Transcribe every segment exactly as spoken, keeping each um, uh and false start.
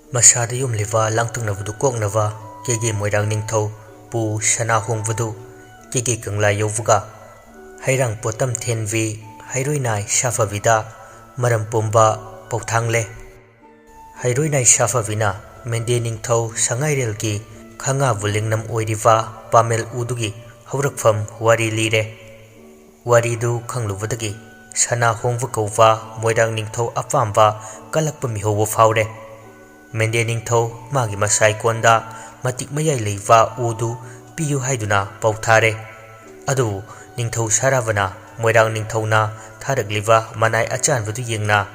ꯃꯁꯥꯗ ꯌꯣꯝꯂꯤꯕ ꯂꯥꯡꯇꯛꯅꯕꯗꯨ ꯀꯣꯛꯅꯕ ꯀꯦꯒꯦ ꯃꯣꯏꯔꯥꯡ ꯅꯤꯡꯊꯧ ꯄꯨ ꯁꯅꯥ ꯍꯣꯡꯕꯗꯨ ꯀꯦꯒꯦ ꯀꯪꯂꯥ ꯌꯧꯕꯒ ꯍꯩꯔꯥꯡ ꯄꯣꯠꯇꯝ ꯊꯦꯟꯕꯤ ꯍꯩꯔꯣꯏꯅꯥꯏ ꯁꯥꯐꯕꯤꯗ ꯃꯔꯝ ꯄꯨꯝꯕ ꯄꯧꯊꯥꯡꯂꯦ꯫ ꯍꯩꯔꯣꯏꯅꯥꯏ ꯁꯥꯐꯕꯤꯅ ꯃꯦꯟꯗꯦ ꯅꯤꯡꯊꯧ ꯁꯉꯥꯏꯔꯦꯜꯒꯤ ꯈꯉꯥꯕꯨ ꯂꯦꯡꯅꯝ ꯑꯣꯏꯔꯤꯕ ꯄꯥꯃꯦꯜ ꯎꯗꯨꯒꯤ ꯍꯧꯔꯛꯐꯝ ꯋꯥꯔꯤ ꯂꯤꯔꯦ꯫ ꯋꯥꯔꯤꯗꯨ ꯈꯪꯂꯨꯕꯗꯒꯤ ꯁꯅꯥ ꯍꯣꯡꯕ ꯀꯧꯕ ꯃꯣꯏꯔꯥꯡ ꯅꯤꯡꯊꯧ ꯑꯄꯥꯝꯕ ꯀꯜꯂꯛꯄ ꯃꯤꯍꯧꯕ ꯐꯥꯎꯔꯦ꯫ ꯃꯦꯟꯗꯦ ꯅꯤꯡꯊꯧ ꯃꯥꯒꯤ ꯃꯁꯥꯏꯀꯣꯟꯗ ꯃꯇꯤꯛ ꯃꯌꯥꯏ ꯂꯩꯕ ꯎꯗꯨ ꯄꯤꯌꯨ ꯍꯥꯏꯗꯨꯅ ꯄꯥꯎꯊꯥꯔꯦ꯫ ꯑꯗꯨꯕꯨ ꯅꯤꯡꯊꯧ ꯁꯥꯔꯥꯕꯅ ꯃꯣꯏꯔꯥꯡ ꯅꯤꯡꯊꯧꯅ ꯊꯥꯔꯛꯂꯤꯕ ꯃꯅꯥꯏ ꯑꯆꯥꯟꯕꯗꯨ ꯌꯦꯡꯅ,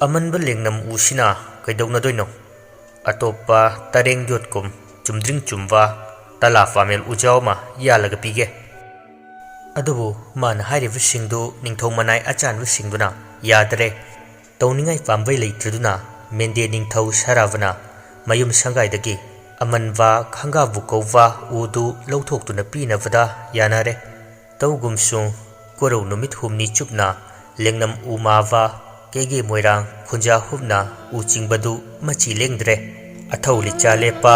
"ꯑꯃꯟꯕ ꯂꯦꯡꯅꯝ ꯎꯁꯤꯅ ꯀꯩꯗꯧꯅꯗꯣꯏꯅꯣ? ꯑꯇꯣꯞꯄ ꯇꯔꯦꯡ ꯌꯣꯠꯀꯨꯝ ꯆꯨꯝꯗ꯭ꯔꯤꯡ ꯆꯨꯝꯕ ꯇꯂꯥ ꯄꯥꯃꯦꯜ ꯎꯖꯥꯎ ꯑꯃ ꯌꯥꯜꯂꯒ ꯄꯤꯒꯦ"꯫ ꯑꯗꯨꯕꯨ ꯃꯥꯅ ꯍꯥꯏꯔꯤꯕꯁꯤꯡꯗꯨ ꯅꯤꯡꯊꯧ ꯃꯅꯥꯏ ꯑꯆꯥꯟꯕꯁꯤꯡꯗꯨꯅ ꯌꯥꯗꯔꯦ꯫ ꯇꯧꯅꯤꯡꯉꯥꯏ ꯄꯥꯝꯕꯩ ꯂꯩꯇ꯭ꯔꯗꯨꯅ ꯃꯦꯟꯗꯦ ꯅꯤꯡꯊꯧ ꯁꯥꯔꯥꯕꯅ ꯃꯌꯨꯝ ꯁꯪꯒꯥꯏꯗꯒꯤ ꯑꯃꯟꯕ ꯈꯪꯒꯥꯕꯨ ꯀꯧꯕ ꯎꯗꯨ ꯂꯧꯊꯣꯛꯇꯨꯅ ꯄꯤꯅꯕꯗ ꯌꯥꯅꯔꯦ꯫ ꯇꯧꯒꯨꯝꯁꯨ ꯀꯣꯔꯧ ꯅꯨꯃꯤꯠ ꯍꯨꯝꯅꯤ ꯆꯨꯞꯅ ꯂꯦꯡꯅꯝ ꯎ ꯃꯥꯕ ꯀꯦꯒꯦ ꯃꯣꯏꯔꯥꯡ ꯈꯨꯟꯖꯥ ꯍꯨꯞꯅ ꯎ ꯆꯤꯡꯕꯗꯨ ꯃꯆꯤ ꯂꯦꯡꯗ꯭ꯔꯦ꯫ ꯑꯊꯧ ꯂꯤꯆꯥ ꯂꯦꯞꯄ,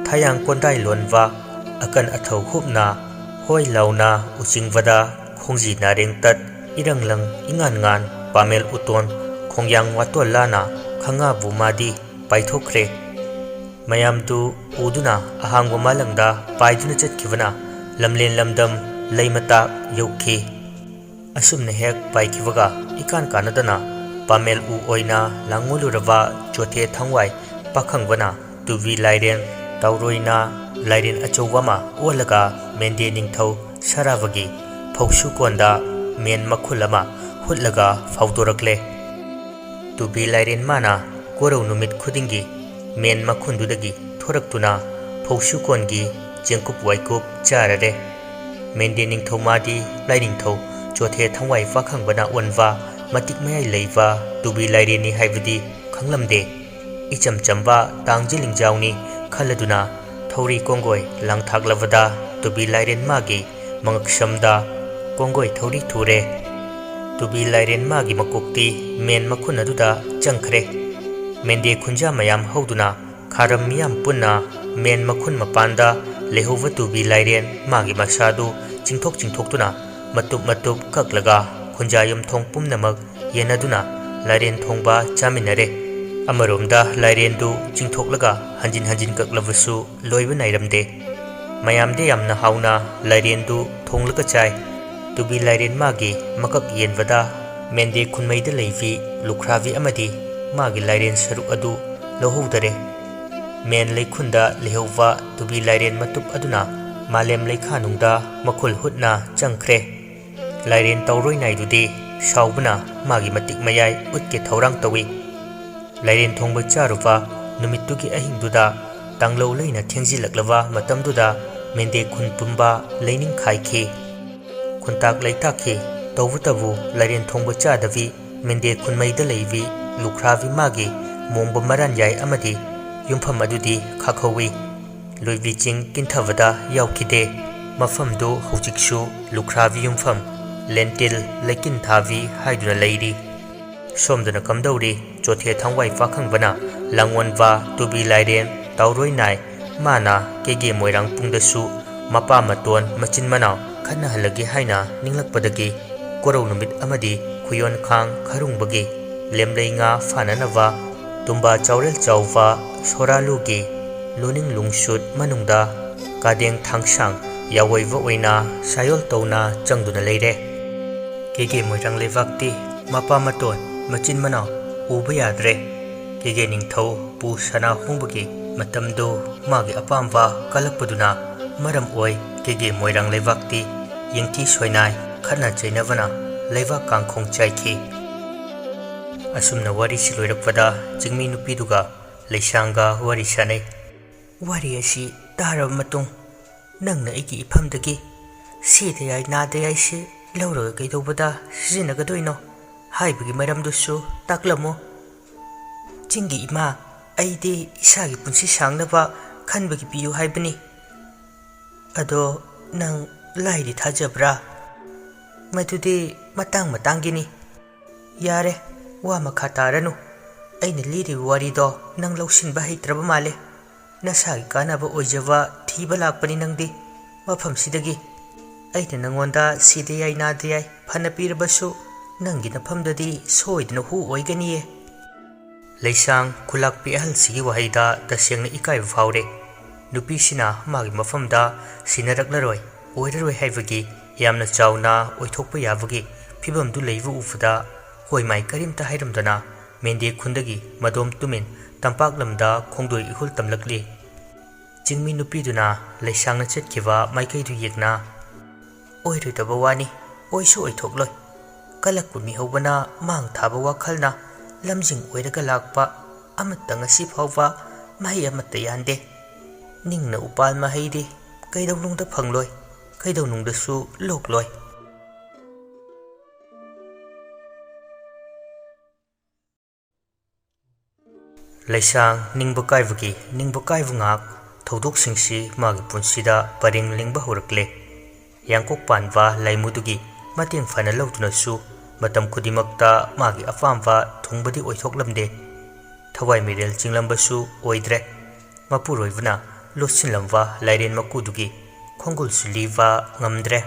ꯊꯥꯌꯥꯡ ꯀꯣꯟꯗꯥꯏ ꯂꯣꯟꯕ, ꯑꯀꯟ ꯑꯊꯧ ꯍꯨꯞꯅ ꯍꯣꯏ ꯂꯥꯎꯅ ꯎ ꯆꯤꯡꯕꯗ ꯈꯣꯡꯖꯤ ꯅꯥꯔꯦꯡ ꯇꯠ, ꯏꯔꯪ ꯂꯪ ꯏꯉꯥꯟ ꯉꯥꯟ ꯄꯥꯃꯦꯜ ꯎꯇꯣꯟ ꯈꯣꯡꯌꯥꯡ ꯋꯥꯇꯣꯜ ꯂꯥꯅ ꯈꯉꯥꯕꯨ ꯃꯥꯗꯤ ꯄꯥꯏꯊꯣꯛꯈ꯭ꯔꯦ꯫ ꯃꯌꯥꯝꯗꯨ ꯎꯗꯨꯅ ꯑꯍꯥꯡꯕ ꯃꯥꯂꯪꯗ ꯄꯥꯏꯗꯨꯅ ꯆꯠꯈꯤꯕꯅ ꯂꯝꯂꯦꯟ ꯂꯝꯗꯝ ꯂꯩ ꯃꯇꯥꯛ ꯌꯧꯈꯤ꯫ ꯑꯁꯨꯝꯅ ꯍꯦꯛ ꯄꯥꯏꯈꯤꯕꯒ ꯏꯀꯥꯟ ꯀꯥꯟꯅꯗꯅ ꯄꯥꯃꯦꯜ ꯎ ꯑꯣꯏꯅ ꯂꯥꯡꯉꯣꯜꯂꯨꯔꯕ ꯆꯣꯊꯦ ꯊꯪꯋꯥꯏ ꯄꯥꯈꯪꯕꯅ ꯇꯨꯕꯤ ꯂꯥꯏꯔꯦꯟ ꯇꯥꯎꯔꯣꯏꯅ ꯂꯥꯏꯔꯦꯟ ꯑꯆꯧꯕ ꯑꯃ ꯑꯣꯜꯂꯒ ꯃꯦꯟꯗꯦ ꯅꯤꯡꯊꯧ ꯁꯔꯥꯕꯒꯤ ꯐꯧꯁꯨ ꯀꯣꯟꯗ ꯃꯦꯟ ꯃꯈꯨꯜ ꯑꯃ ꯍꯨꯠꯂꯒ ꯐꯥꯎꯗꯣꯔꯛꯂꯦ꯫ ꯇꯨꯕꯤ ꯂꯥꯏꯔꯦꯟ ꯃꯥꯅ ꯀꯣꯔꯧ ꯅꯨꯃꯤꯠ ꯈꯨꯗꯤꯡꯒꯤ ꯃꯦꯟ ꯃꯈꯨꯟꯗꯨꯗꯒꯤ ꯊꯣꯔꯛꯇꯨꯅ ꯐꯧꯁꯨ ꯀꯣꯟꯒꯤ ꯆꯦꯡꯀꯨꯞ ꯋꯥꯏꯀꯨꯞ ꯆꯥꯔꯔꯦ꯫ ꯃꯦꯟꯗꯦ ꯅꯤꯡꯊꯧ ꯃꯥꯗꯤ ꯂꯥꯏꯅꯤꯡꯊꯧ ꯆꯣꯊꯦ ꯊꯋꯥꯏ ꯄꯥꯈꯪꯕꯅ ꯑꯣꯟꯕ ꯃꯇꯤꯛ ꯃꯌꯥꯏ ꯂꯩꯕ ꯇꯨꯕꯤ ꯂꯥꯏꯔꯦꯟꯅꯤ ꯍꯥꯏꯕꯗꯤ ꯈꯪꯂꯝꯗꯦ꯫ ꯏꯆꯝ ꯆꯝꯕ ꯇꯥꯡꯖ ꯂꯤꯡꯖꯥꯎꯅꯤ ꯈꯜꯂꯗꯨꯅ ꯊꯧꯔꯤ ꯀꯣꯡꯒꯣꯏ ꯂꯥꯡꯊꯥꯛꯂꯕꯗ ꯇꯨꯕꯤ ꯂꯥꯏꯔꯦꯟ ꯃꯥꯒꯤ ꯃꯉꯛꯁꯝꯗ ꯀꯣꯡꯒꯣꯏ ꯊꯧꯔꯤ ꯊꯨꯔꯦ꯫ ꯇꯨꯕꯤ ꯂꯥꯏꯔꯦꯟ ꯃꯥꯒꯤ ꯃꯀꯣꯛꯇꯤ ꯃꯦꯟ ꯃꯈꯨꯟ ꯑꯗꯨꯗ ꯆꯪꯈ꯭ꯔꯦ꯫ ꯃꯦꯟꯗꯦ ꯈꯨꯟꯖꯥ ꯃꯌꯥꯝ ꯍꯧꯗꯨꯅ ꯈꯥꯔꯝ ꯃꯤꯌꯥꯝ ꯄꯨꯟꯅ ꯃꯦꯟ ꯃꯈꯨꯟ ꯃꯄꯥꯟꯗ ꯂꯩꯍꯧꯕ ꯇꯨꯕꯤ ꯂꯥꯏꯔꯦꯟ ꯃꯥꯒꯤ ꯃꯁꯥꯗꯨ ꯆꯤꯡꯊꯣꯛ ꯆꯤꯡꯊꯣꯛꯇꯨꯅ ꯃꯇꯨꯞ ꯃꯇꯨꯞ ꯀꯛꯂꯒ ꯈꯨꯟꯖꯥ ꯌꯨꯝꯊꯣꯡ ꯄꯨꯝꯅꯃꯛ ꯌꯦꯟꯅꯗꯨꯅ ꯂꯥꯏꯔꯦꯟ ꯊꯣꯡꯕ ꯆꯥꯃꯤꯟꯅꯔꯦ꯫ ꯑꯃꯔꯣꯝꯗ ꯂꯥꯏꯔꯦꯟꯗꯨ ꯆꯤꯡꯊꯣꯛꯂꯒ ꯍꯟꯖꯤꯟ ꯍꯟꯖꯤꯟ ꯀꯛꯂꯕꯁꯨ ꯂꯣꯏꯕ ꯅꯥꯏꯔꯝꯗꯦ꯫ ꯃꯌꯥꯝꯗꯤ ꯌꯥꯝꯅ ꯍꯥꯎꯅ ꯂꯥꯏꯔꯦꯟꯗꯨ ꯊꯣꯡꯂꯒ ꯆꯥꯏ꯫ ꯇꯨꯕꯤ ꯂꯥꯏꯔꯦꯟ ꯃꯥꯒꯤ ꯃꯀꯛ ꯌꯦꯟꯕꯗ ꯃꯦꯟꯗꯦ ꯈꯨꯟꯃꯩꯗ ꯂꯩꯕꯤ ꯂꯨꯈ꯭ꯔꯥꯕꯤ ꯑꯃꯗꯤ ꯃꯥꯒꯤ ꯂꯥꯏꯔꯦꯟ ꯁꯔꯨꯛ ꯑꯗꯨ ꯂꯧꯍꯧꯗꯔꯦ꯫ ꯃꯦꯟ ꯂꯩꯈꯨꯟꯗ ꯂꯩꯍꯧꯕ ꯇꯨꯕꯤ ꯂꯥꯏꯔꯦꯟ ꯃꯇꯨꯞ ꯑꯗꯨꯅ ꯃꯥꯂꯦꯝ ꯂꯩꯈꯥꯅꯨꯡꯗ ꯃꯈꯨꯜ ꯍꯨꯠꯅ ꯆꯪꯈ꯭ꯔꯦ꯫ ꯂꯥꯏꯔꯦꯟ ꯇꯧꯔꯣꯏ ꯅꯥꯏꯗꯨꯗꯤ ꯁꯥꯎꯕꯅ ꯃꯥꯒꯤ ꯃꯇꯤꯛ ꯃꯌꯥꯏ ꯎꯠꯀꯦ ꯊꯧꯔꯥꯡ ꯇꯧꯏ꯫ ꯂꯥꯏꯔꯦꯟ ꯊꯣꯡꯕ ꯆꯥꯔꯨꯕ ꯅꯨꯃꯤꯠꯇꯨꯒꯤ ꯑꯍꯤꯡꯗꯨꯗ ꯇꯥꯡꯂꯧ ꯂꯩꯅ ꯊꯦꯡꯖꯤꯜꯂꯛꯂꯕ ꯃꯇꯝꯗꯨꯗ ꯃꯦꯟꯗꯦ ꯈꯨꯟ ꯄꯨꯝꯕ ꯂꯩꯅꯤꯡꯈꯥꯏꯈꯤ꯫ ꯈꯨꯟꯇꯥꯛ ꯂꯩꯇꯥꯛꯈꯤ꯫ ꯇꯧꯕꯇꯕꯨ ꯂꯥꯏꯔꯦꯟ ꯊꯣꯡꯕ ꯆꯥꯗꯕꯤ ꯃꯦꯟꯗꯦ ꯈꯨꯟꯃꯩꯗ ꯂꯩꯕꯤ ꯂꯨꯈ꯭ꯔꯥꯕꯤ ꯃꯥꯒꯤ ꯃꯣꯡꯕ ꯃꯔꯥꯟ ꯌꯥꯏ ꯑꯃꯗꯤ ꯌꯨꯝꯐꯝ ꯑꯗꯨꯗꯤ ꯈꯥꯛꯍꯧꯋꯤ꯫ ꯂꯣꯏꯕꯤ ꯆꯤꯡ ꯀꯤꯟꯊꯕꯗ ꯌꯥꯎꯈꯤꯗꯦ꯫ ꯃꯐꯝꯗꯨ ꯍꯧꯖꯤꯛꯁꯨ ꯂꯨꯈ꯭ꯔꯥꯕꯤ ꯌꯨꯝꯐꯝ, ꯂꯦꯟꯇꯤꯜ ꯂꯩꯀꯤꯟ ꯊꯥꯕꯤ ꯍꯥꯏꯗꯨꯅ ꯂꯩꯔꯤ꯫ ꯁꯣꯝꯗꯅ ꯀꯝꯗꯧꯔꯤ? ꯆꯣꯊꯦ ꯊꯥꯡꯋꯥꯏ ꯄꯥꯈꯪꯕꯅ ꯂꯥꯡꯑꯣꯟꯕ ꯇꯨꯕꯤ ꯂꯥꯏꯔꯦꯟ ꯇꯥꯎꯔꯣꯏ ꯅꯥꯏ ꯃꯥꯅ ꯀꯦꯒꯦ ꯃꯣꯏꯔꯥꯡ ꯄꯨꯡꯗꯁꯨ ꯃꯄꯥ ꯃꯇꯣꯟ ꯃꯆꯤꯟ ꯃꯅꯥꯎ ꯈꯠꯅꯍꯜꯂꯒꯦ ꯍꯥꯏꯅ ꯅꯤꯡꯂꯛꯄꯗꯒꯤ ꯀꯣꯔꯧ ꯅꯨꯃꯤꯠ ꯑꯃꯗꯤ ꯈꯨꯌꯣꯟꯈꯥꯡ ꯈꯔꯨꯡꯕꯒꯤ ꯂꯦꯝꯂꯩ ꯉꯥ ꯐꯥꯅꯅꯕ ꯇꯨꯝꯕ ꯆꯥꯎꯔꯦꯜ ꯆꯥꯎꯕ ꯁꯣꯔꯥꯂꯨꯒꯤ ꯂꯨꯅꯤꯡ ꯂꯨꯡꯁꯨꯠ ꯃꯅꯨꯡꯗ ꯀꯥꯗꯦꯡ ꯊꯥꯡꯁꯥꯡ ꯌꯥꯑꯣꯏꯕ ꯑꯣꯏꯅ ꯁꯥꯌꯣꯜ ꯇꯧꯅ ꯆꯪꯗꯨꯅ ꯂꯩꯔꯦ꯫ ꯀꯦꯒꯦ ꯃꯣꯏꯔꯥꯡ ꯂꯩꯕꯥꯛꯇꯤ ꯃꯄꯥ ꯃꯇꯣꯟ ꯃꯆꯤꯟ ꯃꯅꯥꯎ ꯎꯕ ꯌꯥꯗ꯭ꯔꯦ꯫ ꯀꯦꯒꯦ ꯅꯤꯡꯊꯧ ꯄꯨ ꯁꯅꯥ ꯍꯣꯡꯕꯒꯤ ꯃꯇꯝꯗꯨ ꯃꯥꯒꯤ ꯑꯄꯥꯝꯕ ꯀꯜꯂꯛꯄꯗꯨꯅ ꯃꯔꯝ ꯑꯣꯏ ꯀꯦꯒꯦ ꯃꯣꯏꯔꯥꯡ ꯂꯩꯕꯥꯛꯇꯤ ꯌꯦꯡꯊꯤ ꯁꯣꯏꯅꯥꯏ ꯈꯠꯅ ꯆꯩꯅꯕꯅ ꯂꯩꯕꯥꯛ ꯀꯥꯡꯈꯣꯡ ꯆꯥꯏꯈꯤ꯫ ꯑꯁꯨꯝꯅ ꯋꯥꯔꯤꯁꯤ ꯂꯣꯏꯔꯛꯄꯗ ꯆꯤꯡꯃꯤ ꯅꯨꯄꯤꯗꯨꯒ ꯂꯩꯁꯥꯡꯒ ꯋꯥꯔꯤ ꯁꯥꯅꯩ꯫ ꯋꯥꯔꯤ ꯑꯁꯤ ꯇꯥꯔꯕ ꯃꯇꯨꯡ ꯅꯪꯅ ꯑꯩꯒꯤ ꯏꯐꯝꯗꯒꯤ ꯁꯤꯗ ꯌꯥꯏ ꯅꯥꯗ ꯌꯥꯏꯁꯤ ꯂꯧꯔꯒ ꯀꯩꯗꯧꯕꯗ ꯁꯤꯖꯤꯟꯅꯒꯗꯣꯏꯅꯣ ꯍꯥꯏꯕꯒꯤ ꯃꯔꯝꯗꯨꯁꯨ ꯇꯥꯛꯂꯝꯃꯨ꯫ ꯆꯤꯡꯒꯤ ꯏꯃꯥ, ꯑꯩꯗꯤ ꯏꯁꯥꯒꯤ ꯄꯨꯟꯁꯤ ꯁꯥꯡꯅꯕ ꯈꯟꯕꯒꯤ ꯄꯤꯌꯨ ꯍꯥꯏꯕꯅꯤ꯫ ꯑꯗꯣ ꯅꯪ ꯂꯥꯏꯗꯤ ꯊꯥꯖꯕ꯭ꯔꯥ? ꯃꯗꯨꯗꯤ ꯃꯇꯥꯡ ꯃꯇꯥꯡꯒꯤꯅꯤ꯫ ꯌꯥꯔꯦ, ꯋꯥ ꯃꯈꯥ ꯇꯥꯔꯅꯨ꯫ ꯑꯩꯅ ꯂꯤꯔꯤꯕ ꯋꯥꯔꯤꯗꯣ ꯅꯪ ꯂꯧꯁꯤꯟꯕ ꯍꯩꯇ꯭ꯔꯕ ꯃꯥꯜꯂꯦ꯫ ꯅꯁꯥꯒꯤ ꯀꯥꯟꯅꯕ ꯑꯣꯏꯖꯕ ꯊꯤꯕ ꯂꯥꯛꯄꯅꯤ ꯅꯪꯗꯤ꯫ ꯃꯐꯝꯁꯤꯗꯒꯤ ꯑꯩꯅ ꯅꯪꯉꯣꯟꯗ ꯁꯤꯗ ꯌꯥꯏ ꯅꯥꯗ ꯌꯥꯏ ꯐꯅ ꯄꯤꯔꯕꯁꯨ ꯅꯪꯒꯤ ꯅꯐꯝꯗꯗꯤ ꯁꯣꯏꯗꯅ ꯍꯨ ꯑꯣꯏꯒꯅꯤꯌꯦ꯫ ꯂꯩꯁꯥꯡ ꯈꯨꯂꯥꯛꯄꯤ ꯑꯍꯜꯁꯤꯒꯤ ꯋꯥꯍꯩꯗ ꯇꯁꯦꯡꯅ ꯏꯀꯥꯏꯕ ꯐꯥꯎꯔꯦ꯫ ꯅꯨꯄꯤꯁꯤꯅ ꯃꯥꯒꯤ ꯃꯐꯝꯗ ꯁꯤꯟꯅꯔꯛꯂꯔꯣꯏ, ꯑꯣꯏꯔꯔꯣꯏ ꯍꯥꯏꯕꯒꯤ ꯌꯥꯝꯅ ꯆꯥꯎꯅ ꯑꯣꯏꯊꯣꯛꯄ ꯌꯥꯕꯒꯤ ꯐꯤꯕꯝꯗꯨ ꯂꯩꯕ ꯎꯕꯗ ꯍꯣꯏ ꯃꯥꯏ ꯀꯔꯤꯝꯇ ꯍꯥꯏꯔꯝꯗꯅ ꯃꯦꯟꯗꯦ ꯈꯨꯟꯗꯒꯤ ꯃꯗꯣꯝ ꯇꯨꯃꯤꯟ ꯇꯝꯄꯥꯛ ꯂꯝꯗ ꯈꯣꯡꯗꯣꯏ ꯏꯍꯨꯜ ꯇꯝꯂꯛꯂꯤ꯫ ꯆꯤꯡꯃꯤ ꯅꯨꯄꯤꯗꯨꯅ ꯂꯩꯁꯥꯡꯅ ꯆꯠꯈꯤꯕ ꯃꯥꯏꯀꯩꯗꯨ ꯌꯦꯡꯅ, "ꯑꯣꯏꯔꯣꯏꯗꯕ ꯋꯥꯅꯤ, ꯑꯣꯏꯁꯨ ꯑꯣꯏꯊꯣꯛꯂꯣꯏ꯫ ꯀꯂꯛꯄ ꯃꯤꯍꯧꯕꯅ ꯃꯥꯡ ꯊꯥꯕ ꯋꯥꯈꯜꯅ ꯂꯝꯖꯤꯡ ꯑꯣꯏꯔꯒ ꯂꯥꯛꯄ ꯑꯃꯠꯇ ꯉꯁꯤ ꯐꯥꯎꯕ ꯃꯍꯩ ꯑꯃꯠꯇ ꯌꯥꯟꯗꯦ꯫ ꯅꯤꯡꯅ ꯎꯄꯥꯜ ꯃꯍꯩꯗꯤ ꯀꯩꯗꯧꯅꯨꯡꯗ ꯐꯪꯂꯣꯏ, ꯀꯩꯗꯧꯅꯨꯡꯗꯁꯨ ꯂꯣꯛꯂꯣꯏ"꯫ ꯂꯩꯁꯥꯡ ꯅꯤꯡꯕ ꯀꯥꯏꯕꯒꯤ ꯅꯤꯡꯕ ꯀꯥꯏꯕ ꯉꯥꯛ ꯊꯧꯗꯣꯛꯁꯤꯡꯁꯤ ꯃꯥꯒꯤ ꯄꯨꯟꯁꯤꯗ ꯄꯔꯦꯡ ꯂꯦꯡꯕ ꯍꯧꯔꯛꯂꯦ꯫ ꯌꯥꯡꯀꯣꯛ ꯄꯥꯟꯕ ꯂꯥꯏꯃꯨꯗꯨꯒꯤ ꯃꯇꯦꯡ ꯐꯅ ꯂꯧꯗꯨꯅꯁꯨ ꯃꯇꯝ ꯈꯨꯗꯤꯡꯃꯛꯇ ꯃꯥꯒꯤ ꯑꯄꯥꯝꯕ ꯊꯨꯡꯕꯗꯤ ꯑꯣꯏꯊꯣꯛꯂꯝꯗꯦ꯫ ꯊꯋꯥꯏ ꯃꯤꯔꯦꯜ ꯆꯤꯡꯂꯝꯕꯁꯨ ꯑꯣꯏꯗ꯭ꯔꯦ꯫ ꯃꯄꯨꯔꯣꯏꯕꯅ ꯂꯣꯠꯁꯤꯜꯂꯝꯕ ꯂꯥꯏꯔꯦꯟ ꯃꯀꯨꯗꯨꯒꯤ ꯈꯣꯡꯒꯨꯜꯁꯨ ꯂꯤꯕ ꯉꯝꯗ꯭ꯔꯦ꯫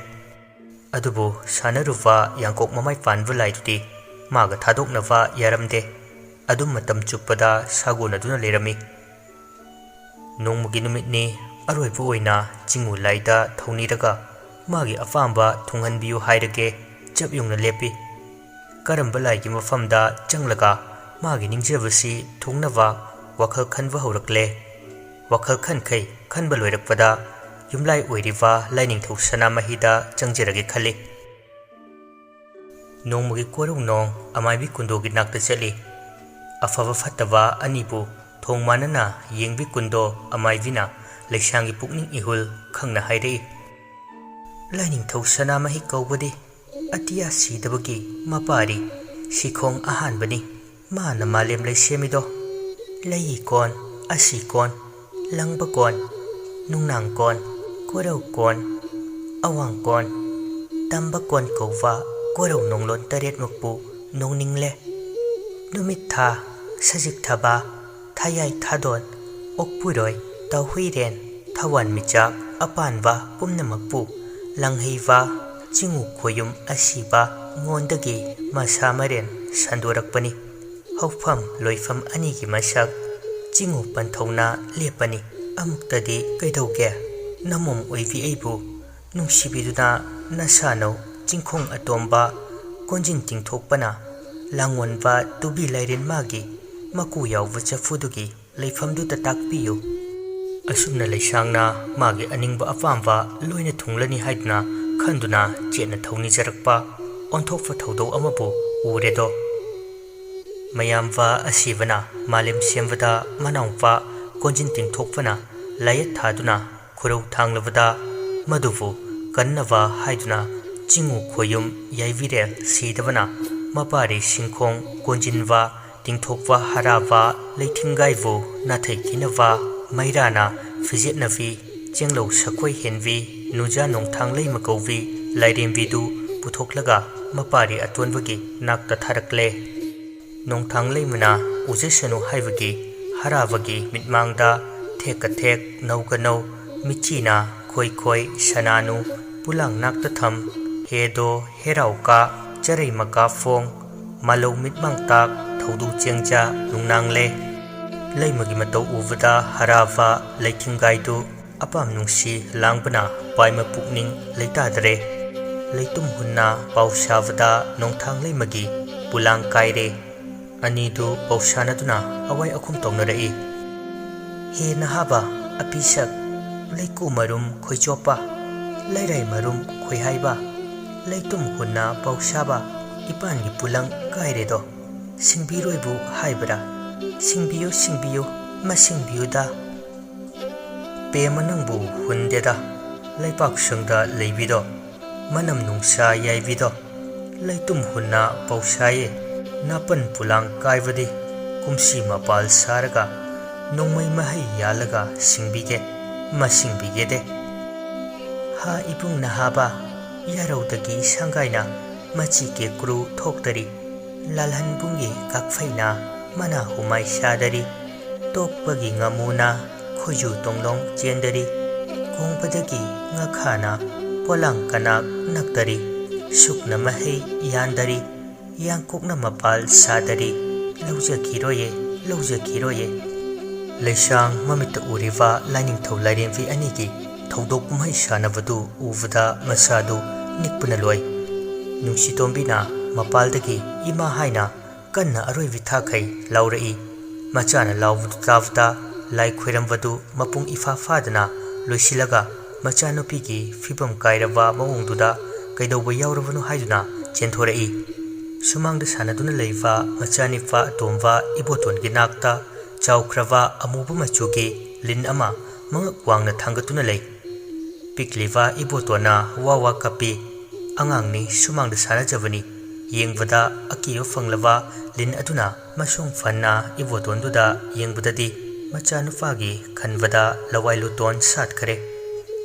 ꯑꯗꯨꯕꯨ ꯁꯥꯟꯅꯔꯨꯕ ꯌꯥꯡꯀꯣꯛ ꯃꯃꯥꯏ ꯄꯥꯟꯕ ꯂꯥꯏꯗꯨꯗꯤ ꯃꯥꯒ ꯊꯥꯗꯣꯛꯅꯕ ꯌꯥꯔꯝꯗꯦ꯫ ꯑꯗꯨꯝ ꯃꯇꯝ ꯆꯨꯞꯄꯗ ꯁꯥꯒꯣꯟꯅꯗꯨꯅ ꯂꯩꯔꯝꯃꯤ꯫ ꯅꯣꯡꯃꯒꯤ ꯅꯨꯃꯤꯠꯅꯤ, ꯑꯔꯣꯏꯕ ꯑꯣꯏꯅ ꯆꯤꯡꯃꯨ ꯂꯥꯏꯗ ꯊꯧꯅꯤꯔꯒ ꯃꯥꯒꯤ ꯑꯄꯥꯝꯕ ꯊꯨꯡꯍꯟꯕꯤꯌꯨ ꯍꯥꯏꯔꯒꯦ ꯆꯞ ꯌꯨꯡꯅ ꯂꯦꯞꯄꯤ꯫ ꯀꯔꯝꯕ ꯂꯥꯏꯒꯤ ꯃꯐꯝꯗ ꯆꯪꯂꯒ ꯃꯥꯒꯤ ꯅꯤꯡꯖꯕꯁꯤ ꯊꯨꯡꯅꯕ ꯋꯥꯈꯜ ꯈꯟꯕ ꯍꯧꯔꯛꯂꯦ꯫ ꯋꯥꯈꯜ ꯈꯟꯈꯩ ꯈꯟꯕ ꯂꯣꯏꯔꯛꯄꯗ ꯌꯨꯝꯂꯥꯏ ꯑꯣꯏꯔꯤꯕ ꯂꯥꯏꯅꯤꯡꯊꯧ ꯁꯅꯥꯃꯍꯤꯗ ꯆꯪꯖꯔꯒꯦ ꯈꯜꯂꯤ꯫ ꯅꯣꯡꯃꯒꯤ ꯀꯣꯔꯧꯅꯣꯡ ꯑꯃꯥꯏꯕꯤ ꯀꯨꯟꯗꯣꯒꯤ ꯅꯥꯛꯇ ꯆꯠꯂꯤ꯫ ꯑꯐꯕ ꯐꯠꯇꯕ ꯑꯅꯤꯕꯨ ꯊꯣꯡ ꯃꯥꯟꯅꯅ ꯌꯦꯡꯕꯤ ꯀꯨꯟꯗꯣ ꯑꯃꯥꯏꯕꯤꯅ ꯂꯩꯁꯥꯡꯒꯤ ꯄꯨꯛꯅꯤꯡ ꯏꯍꯨꯜ ꯈꯪꯅ ꯍꯥꯏꯔꯛꯏ꯫ ꯂꯥꯏꯅꯤꯡꯊꯧ ꯁꯅꯥꯃꯍꯤ ꯀꯧꯕꯗꯤ ꯑꯇꯤꯌꯥ ꯁꯤꯗꯕꯒꯤ ꯃꯄꯥꯔꯤ ꯁꯤꯈꯣꯡ ꯑꯍꯥꯟꯕꯅꯤ꯫ ꯃꯥꯅ ꯃꯥꯂꯦꯝ ꯂꯩ ꯁꯦꯝꯃꯤꯗꯣ꯫ ꯂꯩꯏ ꯀꯣꯟ, ꯑꯁꯤ ꯀꯣꯟ, ꯂꯪꯕ ꯀꯣꯟ, ꯅꯨꯡꯅꯥꯡ ꯀꯣꯟ, ꯀꯣꯔꯧ ꯀꯣꯟ, ꯑꯋꯥꯡ ꯀꯣꯟ, ꯇꯝꯕ ꯀꯣꯟ ꯀꯧꯕ ꯀꯣꯔꯧ ꯅꯣꯡꯂꯣꯟ ꯇꯔꯦꯠꯃꯛꯄꯨ ꯅꯣꯡꯅꯤꯡꯂꯦ꯫ ꯅꯨꯃꯤꯠ ꯊꯥ, ꯁꯖꯤꯛ ꯊꯕ, ꯊꯌꯥꯏ ꯊꯥꯗꯣꯟ, ꯑꯣꯛꯄꯨꯔꯣꯏ, ꯇꯥꯍꯨꯏꯔꯦꯟ, ꯊꯋꯥꯟꯃꯤꯆꯥꯛ, ꯑꯄꯥꯟꯕ ꯄꯨꯝꯅꯃꯛꯄꯨ ꯂꯪꯍꯩꯕ ꯆꯤꯡꯉꯨ ꯈꯣꯌꯨꯝ ꯑꯁꯤꯕ ꯉꯣꯟꯗꯒꯤ ꯃꯁꯥ ꯃꯔꯦꯟ ꯁꯟꯗꯣꯔꯛꯄꯅꯤ꯫ ꯍꯧꯐꯝ ꯂꯣꯏꯐꯝ ꯑꯅꯤꯒꯤ ꯃꯁꯛ ꯆꯤꯡꯉꯨ ꯄꯟꯊꯧꯅ ꯂꯦꯞꯄꯅꯤ꯫ ꯑꯃꯨꯛꯇꯗꯤ ꯀꯩꯗꯧꯒꯦ? ꯅꯃꯣꯝ ꯑꯣꯏꯕꯤ ꯑꯩꯕꯨ ꯅꯨꯡꯁꯤꯕꯤꯗꯨꯅ ꯅꯁꯥꯅꯧ ꯆꯤꯡꯈꯣꯡ ꯑꯇꯣꯝꯕ ꯀꯣꯟꯖꯤꯟ ꯇꯤꯡꯊꯣꯛꯄꯅ ꯂꯥꯡꯑꯣꯟꯕ ꯇꯨꯕꯤ ꯂꯥꯏꯔꯦꯟ ꯃꯥꯒꯤ ꯃꯀꯨ ꯌꯥꯎꯕ ꯆꯐꯨꯗꯨꯒꯤ ꯂꯩꯐꯝꯗꯨꯗ ꯇꯥꯛꯄꯤꯌꯨ꯫ ꯑꯁꯨꯝꯅ ꯂꯩꯁꯥꯡꯅ ꯃꯥꯒꯤ ꯑꯅꯤꯡꯕ ꯑꯄꯥꯝꯕ ꯂꯣꯏꯅ ꯊꯨꯡꯂꯅꯤ ꯍꯥꯏꯗꯨꯅ ꯈꯟꯗꯨꯅ ꯆꯦꯠꯅ ꯊꯧꯅꯤꯖꯔꯛꯄ ꯑꯣꯟꯊꯣꯛꯄ ꯊꯧꯗꯧ ꯑꯃꯕꯨ ꯎꯔꯦꯗꯣ꯫ ꯃꯌꯥꯝꯕ ꯑꯁꯤꯕꯅ ꯃꯥꯂꯦꯝ ꯁꯦꯝꯕꯗ ꯃꯅꯥꯎꯄꯥ ꯀꯣꯟꯖꯤꯟ ꯇꯤꯡꯊꯣꯛꯄꯅ ꯂꯥꯏꯌꯦꯠ ꯊꯥꯗꯨꯅ ꯈꯨꯔꯧ ꯊꯥꯡꯂꯕꯗ ꯃꯗꯨꯕꯨ ꯀꯟꯅꯕ ꯍꯥꯏꯗꯨꯅ ꯆꯤꯡꯉꯨ ꯈꯣꯌꯨꯝ ꯌꯥꯏꯕꯤꯔꯦꯜ ꯁꯤꯗꯕꯅ ꯃꯄꯥꯔꯤ ꯁꯤꯡꯈꯣꯡ ꯀꯣꯟꯖꯤꯟꯕ ꯇꯤꯡꯊꯣꯛꯄ ꯍꯔꯥꯕ ꯂꯩꯊꯤꯡꯒꯥꯏꯕꯨ ꯅꯥꯊꯩꯈꯤꯅꯕ ꯃꯩꯔꯥꯅ ꯐꯤꯖꯦꯠꯅꯕꯤ ꯆꯦꯡꯂꯧ ꯁꯈꯣꯏ ꯍꯦꯟꯕꯤ ꯅꯨꯖꯥ ꯅꯣꯡꯊꯥꯡ ꯂꯩꯃ ꯀꯧꯕꯤ ꯂꯥꯏꯔꯦꯝꯕꯤꯗꯨ ꯄꯨꯊꯣꯛꯂꯒ ꯃꯄꯥꯔꯤ ꯑꯇꯣꯟꯕꯒꯤ ꯅꯥꯛꯇ ꯊꯥꯔꯛꯂꯦ꯫ ꯅꯣꯡꯊꯥꯡ ꯂꯩꯃꯅ ꯎꯖꯁꯅꯨ ꯍꯥꯏꯕꯒꯤ ꯍꯔꯥꯕꯒꯤ ꯃꯤꯠꯃꯥꯡꯗ ꯊꯦꯛꯀ ꯊꯦꯛ ꯅꯧꯒ ꯅꯧ ꯃꯤꯆꯤꯅ ꯈꯣꯏ ꯈꯣꯏ ꯁꯅꯥꯅꯨ ꯄꯨꯂꯥꯡ ꯅꯥꯛꯇ ꯊꯝ ꯍꯦꯗꯣ ꯍꯦꯔꯥꯎꯀꯥ ꯆꯔꯩ ꯃꯀꯥ ꯐꯣꯡ ꯃꯥꯂꯧ ꯃꯤꯠꯃꯥꯡ ꯇꯥꯛ ꯊꯧꯗꯨ ꯆꯦꯡꯖꯥ ꯅꯨꯡꯅꯥꯡꯂꯦ꯫ ꯂꯩꯃꯒꯤ ꯃꯇꯧ ꯎꯕꯗ ꯍꯔꯥꯕ ꯂꯩꯊꯤꯡꯒꯥꯏꯗꯨ ꯑꯄꯥꯝ ꯅꯨꯡꯁꯤ ꯂꯥꯡꯕꯅ ꯄꯥꯏꯃ ꯄꯨꯛꯅꯤꯡ ꯂꯩꯇꯥꯗ꯭ꯔꯦ꯫ ꯂꯩꯇꯨꯝ ꯍꯨꯟꯅ ꯄꯥꯎ ꯁꯥꯕꯗ ꯅꯣꯡꯊꯥꯡ ꯂꯩꯃꯒꯤ ꯄꯨꯂꯥꯡ ꯀꯥꯏꯔꯦ꯫ ꯑꯅꯤꯗꯨ ꯄꯥꯎꯁꯥꯅꯗꯨꯅ ꯑꯋꯥꯏ ꯑꯈꯨꯝ ꯇꯧꯅꯔꯛꯏ꯫ ꯍꯦ ꯅꯍꯥꯕ ꯑꯄꯤꯁꯛ, ꯂꯩꯀꯨ ꯃꯔꯨꯝ ꯈꯣꯏꯆꯣꯞꯄ, ꯂꯩꯔꯥꯏ ꯃꯔꯨꯝ ꯈꯣꯏꯍꯥꯏꯕ, ꯂꯩꯇꯨꯝ ꯍꯨꯟꯅ ꯄꯥꯎꯁꯥꯕ, ꯏꯄꯥꯟꯒꯤ ꯄꯨꯂꯪ ꯀꯥꯏꯔꯦꯗꯣ꯫ ꯁꯤꯡꯕꯤꯔꯣꯏꯕꯨ ꯍꯥꯏꯕ꯭ꯔꯥ? ꯁꯤꯡꯕꯤꯌꯨ, ꯁꯤꯡꯕꯤꯌꯨ, ꯃꯁꯤꯡꯕꯤꯌꯨꯗ꯫ ꯄꯦꯝꯃ ꯅꯪꯕꯨ ꯍꯨꯟꯗꯦꯗ, ꯂꯩꯄꯥꯛ ꯁꯪꯗ ꯂꯩꯕꯤꯗꯣ, ꯃꯅꯝ ꯅꯨꯡꯁꯥ ꯌꯥꯏꯕꯤꯗꯣ, ꯂꯩꯇꯨꯝ ꯍꯨꯟꯅ ꯄꯧꯁꯥꯏꯌꯦ, ꯅꯥꯄꯟ ꯄꯨꯂꯥꯡ ꯀꯥꯏꯕꯗꯤ, ꯀꯨꯝꯁꯤ ꯃꯄꯥꯜ ꯁꯥꯔꯒ, ꯅꯣꯡꯃꯩ ꯃꯍꯩ ꯌꯥꯜꯂꯒ ꯁꯤꯡꯕꯤꯒꯦ, ꯃꯁꯤꯡꯕꯤꯒꯦꯗꯦ꯫ ꯍꯥ ꯏꯕꯨꯡ ꯅꯍꯥꯕ, ꯌꯥꯔꯧꯗꯒꯤ ꯁꯪꯒꯥꯏꯅ, ꯃꯆꯤ ꯀꯦꯀ꯭ꯔꯨ ꯊꯣꯛꯇꯔꯤ, ꯂꯥꯜꯍꯟꯕꯨꯡꯒꯤ ꯀꯥꯛꯐꯩꯅ, ꯃꯅꯥ ꯍꯨꯃꯥꯏ ꯁꯥꯗꯔꯤ꯫ ꯇꯣꯛꯄꯒꯤ ꯉꯥꯃꯨꯅ ꯈꯣꯏꯖꯨ ꯇꯣꯡꯂꯣꯡ ꯆꯦꯟꯗꯔꯤ꯫ ꯈꯣꯡꯕꯗꯒꯤ ꯉꯥꯈꯥꯅ ꯄꯣꯂꯥꯡ ꯀꯅꯥꯛ ꯅꯛꯇꯔꯤ꯫ ꯁꯨꯛꯅ ꯃꯍꯩ ꯌꯥꯟꯗꯔꯤ꯫ ꯌꯥꯡꯀꯣꯛꯅ ꯃꯄꯥꯜ ꯁꯥꯗꯔꯤ꯫ ꯂꯧꯖꯈꯤꯔꯣꯏꯌꯦ, ꯂꯧꯖꯈꯤꯔꯣꯏꯌꯦ꯫ ꯂꯩꯁꯥꯡ ꯃꯃꯤꯠꯇ ꯎꯔꯤꯕ ꯂꯥꯏꯅꯤꯡꯊꯧ ꯂꯥꯏꯔꯦꯝꯕꯤ ꯑꯅꯤꯒꯤ ꯊꯧꯗꯣꯛ ꯀꯨꯝꯍꯩ ꯁꯥꯟꯅꯕꯗꯨ ꯎꯕꯗ ꯃꯁꯥꯗꯨ ꯅꯤꯛꯄꯅ ꯂꯣꯏ꯫ ꯅꯨꯡꯁꯤꯇꯣꯝꯕꯤꯅ ꯃꯄꯥꯜꯗꯒꯤ "ꯏꯃꯥ" ꯍꯥꯏꯅ ꯀꯟꯅ ꯑꯔꯣꯏꯕꯤ ꯊꯥꯈꯩ ꯂꯥꯎꯔꯛꯏ꯫ ꯃꯆꯥꯅ ꯂꯥꯎꯕꯗꯨ ꯇꯥꯕꯗ ꯂꯥꯏ ꯈꯣꯏꯔꯝꯕꯗꯨ ꯃꯄꯨꯡ ꯏꯐꯥ ꯐꯥꯗꯅ ꯂꯣꯏꯁꯤꯜꯂꯒ ꯃꯆꯥꯅꯨꯄꯤꯒꯤ ꯐꯤꯕꯝ ꯀꯥꯏꯔꯕ ꯃꯑꯣꯡꯗꯨꯗ ꯀꯩꯗꯧꯕ ꯌꯥꯎꯔꯕꯅꯣ ꯍꯥꯏꯗꯨꯅ ꯆꯦꯟꯊꯣꯔꯛꯏ꯫ ꯁꯨꯃꯥꯡꯗ ꯁꯥꯟꯅꯗꯨꯅ ꯂꯩꯕ ꯃꯆꯥꯅꯤꯄꯥ ꯑꯇꯣꯝꯕ ꯏꯕꯣꯇꯣꯟꯒꯤ ꯅꯥꯛꯇ ꯆꯥꯎꯈ꯭ꯔꯕ ꯑꯃꯨꯕ ꯃꯆꯨꯒꯤ ꯂꯤꯟ ꯑꯃ ꯃꯉꯛ ꯋꯥꯡꯅ ꯊꯥꯡꯒꯠꯇꯨꯅ ꯂꯩ꯫ ꯄꯤꯛꯂꯤꯕ ꯏꯕꯣꯇꯣꯟꯅ ꯋꯥ ꯋꯥ ꯀꯞꯄꯤ꯫ ꯑꯉꯥꯡꯅꯤ, ꯁꯨꯃꯥꯡꯗ ꯁꯥꯟꯅꯖꯕꯅꯤ꯫ ꯌꯦꯡꯕꯗ ꯑꯀꯤꯕ ꯐꯪꯂꯕ ꯂꯤꯟ ꯑꯗꯨꯅ ꯃꯁꯣꯡ ꯐꯟꯅ ꯏꯕꯣꯇꯣꯟꯗꯨꯗ ꯌꯦꯡꯕꯗꯗꯤ ꯃꯆꯥꯅꯨꯄꯥꯒꯤ ꯈꯟꯕꯗ ꯂꯋꯥꯏ ꯂꯨꯇꯣꯟ ꯁꯥꯠꯈ꯭ꯔꯦ꯫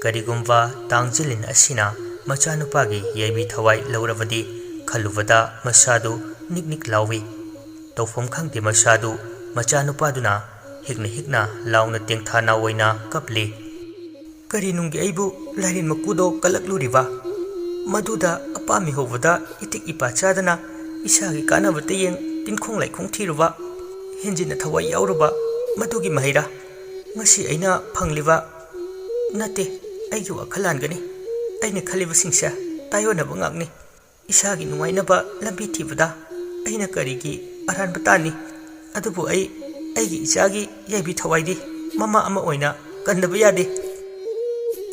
ꯀꯔꯤꯒꯨꯝꯕ ꯇꯥꯡꯖ ꯂꯤꯟ ꯑꯁꯤꯅ ꯃꯆꯥꯅꯨꯄꯥꯒꯤ ꯌꯥꯏꯕꯤ ꯊꯋꯥꯏ ꯂꯧꯔꯕꯗꯤ ꯈꯜꯂꯨꯕꯗ ꯃꯁꯥꯗꯨ ꯅꯤꯛ ꯅꯤꯛ ꯂꯥꯎꯏ꯫ ꯇꯧꯐꯝ ꯈꯪꯗꯦ ꯃꯁꯥꯗꯨ꯫ ꯃꯆꯥꯅꯨꯄꯥꯗꯨꯅ ꯍꯤꯛꯅ ꯍꯤꯛꯅ ꯂꯥꯎꯅ ꯇꯦꯡꯊꯥ ꯅꯥꯑꯣꯏꯅ ꯀꯞꯂꯤ꯫ ꯀꯔꯤ ꯅꯨꯡꯒꯤ ꯑꯩꯕꯨ ꯂꯥꯏꯔꯦꯟ ꯃꯀꯨꯗꯣ ꯀꯜꯂꯛꯂꯨꯔꯤꯕ? ꯃꯗꯨꯗ ꯑꯄꯥꯝꯃꯤ ꯍꯧꯕꯗ ꯏꯇꯤꯛ ꯏꯄꯥ ꯆꯥꯗꯅ ꯏꯁꯥꯒꯤ ꯀꯥꯟꯅꯕꯇ ꯌꯦꯡ ꯇꯤꯟꯈꯣꯡ ꯂꯥꯏꯈꯣꯡ ꯊꯤꯔꯨꯕ, ꯍꯦꯟꯖꯤꯟꯅ ꯊꯋꯥꯏ ꯌꯥꯎꯔꯨꯕ, ꯃꯗꯨꯒꯤ ꯃꯍꯩꯔꯥ ꯉꯁꯤ ꯑꯩꯅ ꯐꯪꯂꯤꯕ? ꯅꯠꯇꯦ, ꯑꯩꯒꯤ ꯋꯥꯈꯜ ꯂꯥꯟꯒꯅꯤ꯫ ꯑꯩꯅ ꯈꯜꯂꯤꯕꯁꯤꯡꯁꯦ ꯇꯥꯏꯑꯣꯟꯅꯕ ꯉꯥꯛꯅꯤ꯫ ꯏꯁꯥꯒꯤ ꯅꯨꯡꯉꯥꯏꯅꯕ ꯂꯝꯕꯤ ꯊꯤꯕꯗ ꯑꯩꯅ ꯀꯔꯤꯒꯤ ꯑꯔꯥꯟꯕ ꯇꯥꯅꯤ? ꯑꯗꯨꯕꯨ ꯑꯩ ꯑꯩꯒꯤ ꯏꯆꯥꯒꯤ ꯌꯥꯏꯕꯤ ꯊꯋꯥꯏꯗꯤ ꯃꯃꯥ ꯑꯃ ꯑꯣꯏꯅ ꯀꯟꯗꯕ ꯌꯥꯗꯦ꯫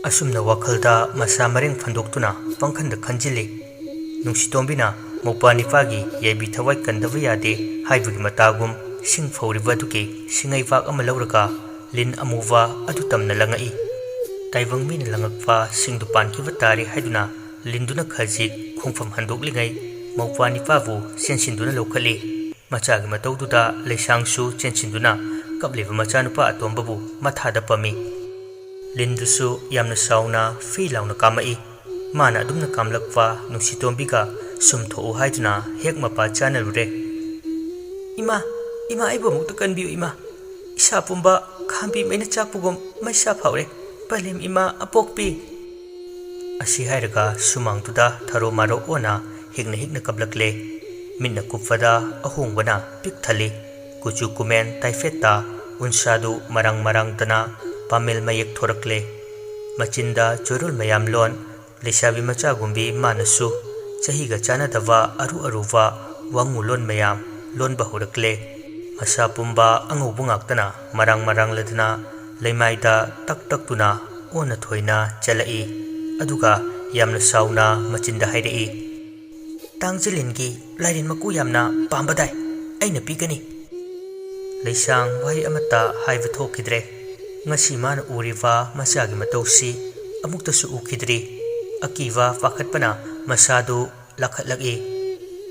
ꯑꯁꯨꯝꯅ ꯋꯥꯈꯜꯗ ꯃꯁꯥ ꯃꯔꯦꯡ ꯐꯟꯗꯣꯛꯇꯨꯅ ꯄꯪꯈꯟꯗ ꯈꯟꯖꯤꯜꯂꯤ꯫ ꯅꯨꯡꯁꯤꯇꯣꯝꯕꯤꯅ ꯃꯧꯄ꯭ꯋꯥ ꯅꯤꯄꯥꯒꯤ ꯌꯥꯏꯕꯤ ꯊꯋꯥꯏ ꯀꯟꯗꯕ ꯌꯥꯗꯦ ꯍꯥꯏꯕꯒꯤ ꯃꯇꯥꯒꯨꯝ ꯁꯤꯡ ꯐꯧꯔꯤꯕ ꯑꯗꯨꯒꯤ ꯁꯤꯡꯉꯩꯕꯥꯛ ꯑꯃ ꯂꯧꯔꯒ ꯂꯤꯟ ꯑꯃꯨꯕ ꯑꯗꯨ ꯇꯝꯅ ꯂꯪꯉꯛꯏ꯫ ꯇꯥꯏꯕꯪ ꯃꯤꯅ ꯂꯪꯉꯛꯄ ꯁꯤꯡꯗꯨ ꯄꯥꯟꯈꯤꯕ ꯇꯥꯔꯦ ꯍꯥꯏꯗꯨꯅ ꯂꯤꯟꯗꯨꯅ ꯈꯖꯤꯛ ꯈꯣꯡꯐꯝ ꯍꯟꯗꯣꯛꯂꯤꯉꯩ ꯃꯧꯄ꯭ꯋꯥ ꯅꯤꯄꯥꯕꯨ ꯆꯦꯟꯁꯤꯟꯗꯨꯅ ꯂꯧꯈꯠꯂꯤ꯫ ꯃꯆꯥꯒꯤ ꯃꯇꯧꯗꯨꯗ ꯂꯩꯁꯥꯡꯁꯨ ꯆꯦꯟꯁꯤꯟꯗꯨꯅ ꯀꯞꯂꯤꯕ ꯃꯆꯥꯅꯨꯄꯥ ꯑꯇꯣꯝꯕꯕꯨ ꯃꯊꯥꯗ ꯄꯝꯃꯤ꯫ ꯂꯤꯟꯗꯨꯁꯨ ꯌꯥꯝꯅ ꯁꯥꯎꯅ ꯐꯤ ꯂꯥꯎꯅ ꯀꯥꯝꯃꯛꯏ꯫ ꯃꯥꯅ ꯑꯗꯨꯝꯅ ꯀꯥꯝꯂꯛꯄ ꯅꯨꯡꯁꯤꯇꯣꯝꯕꯤꯒ ꯁꯨꯝ ꯊꯣꯛꯎ ꯍꯥꯏꯗꯨꯅ ꯍꯦꯛ ꯃꯄꯥ ꯆꯥꯅꯔꯨꯔꯦ꯫ "ꯏꯃꯥ, "ꯏꯃꯥ, ꯑꯩꯕꯨ ꯑꯃꯨꯛꯇ ꯀꯟꯕꯤꯌꯨ ꯏꯃꯥ꯫ ꯏꯁꯥ ꯄꯨꯝꯕ ꯈꯥꯝꯕꯤ ꯃꯩꯅ ꯆꯥꯛꯄꯒꯨꯝ ꯃꯩꯁꯥ ꯐꯥꯎꯔꯦ꯫ ꯄꯂꯦꯝ ꯏꯃꯥ ꯑꯄꯣꯛꯄꯤ!" ꯑꯁꯤ ꯍꯥꯏꯔꯒ ꯁꯨꯃꯥꯡꯗꯨꯗ ꯊꯔꯣ ꯃꯥꯔꯣ ꯑꯣꯟꯅ ꯍꯤꯛꯅ ꯍꯤꯛꯅ ꯀꯞꯂꯛꯂꯦ꯫ ꯃꯤꯠꯅ ꯀꯨꯞꯄꯗ ꯑꯍꯣꯡꯕꯅ ꯄꯤꯛ ꯊꯜꯂꯤ꯫ ꯀꯨꯆꯨ ꯀꯨꯃꯦꯟ ꯇꯥꯏꯐꯦꯠꯇ ꯎꯟꯁꯥꯗꯨ ꯃꯔꯥꯡ ꯃꯔꯥꯡꯗꯅ ꯄꯥꯃꯦꯜ ꯃꯌꯦꯛ ꯊꯣꯔꯛꯂꯦ꯫ ꯃꯆꯤꯟꯗ ꯆꯣꯏꯔꯣꯜ ꯃꯌꯥꯝ ꯂꯣꯟ, ꯂꯩꯁꯥꯕꯤ ꯃꯆꯥꯒꯨꯝꯕꯤ ꯃꯥꯅꯁꯨ ꯆꯍꯤꯒ ꯆꯥꯟꯅꯗꯕ ꯑꯔꯨ ꯑꯔꯨꯕ ꯋꯥꯉꯨ ꯂꯣꯟ ꯃꯌꯥꯝ ꯂꯣꯟꯕ ꯍꯧꯔꯛꯂꯦ꯫ ꯃꯁꯥ ꯄꯨꯝꯕ ꯑꯉꯧꯕ ꯉꯥꯛꯇꯅ ꯃꯔꯥꯡ ꯃꯔꯥꯡꯂꯗꯅ ꯂꯩꯃꯥꯏꯗ ꯇꯛ ꯇꯛꯇꯨꯅ ꯑꯣꯟꯅ ꯊꯣꯏꯅ ꯆꯠꯂꯛꯏ꯫ ꯑꯗꯨꯒ ꯌꯥꯝꯅ ꯁꯥꯎꯅ ꯃꯆꯤꯟꯗ ꯍꯥꯏꯔꯛꯏ, "ꯇꯥꯡꯖꯂꯤꯟꯒꯤ ꯂꯥꯏꯔꯦꯟ ꯃꯀꯨ ꯌꯥꯝꯅ ꯄꯥꯝꯕꯗꯥꯏ, ꯑꯩꯅ ꯄꯤꯒꯅꯤ!" ꯂꯩꯁꯥꯡ ꯋꯥꯍꯩ ꯑꯃꯠꯇ ꯍꯥꯏꯕ ꯊꯣꯛꯈꯤꯗ꯭ꯔꯦ꯫ ꯉꯁꯤ ꯃꯥꯅ ꯎꯔꯤꯕ ꯃꯆꯥꯒꯤ ꯃꯇꯧꯁꯤ ꯑꯃꯨꯛꯇꯁꯨ ꯎꯈꯤꯗ꯭ꯔꯤ꯫ ꯑꯀꯤꯕ ꯄꯥꯈꯠꯄꯅ ꯃꯁꯥꯗꯨ ꯂꯥꯈꯠꯂꯛꯏ꯫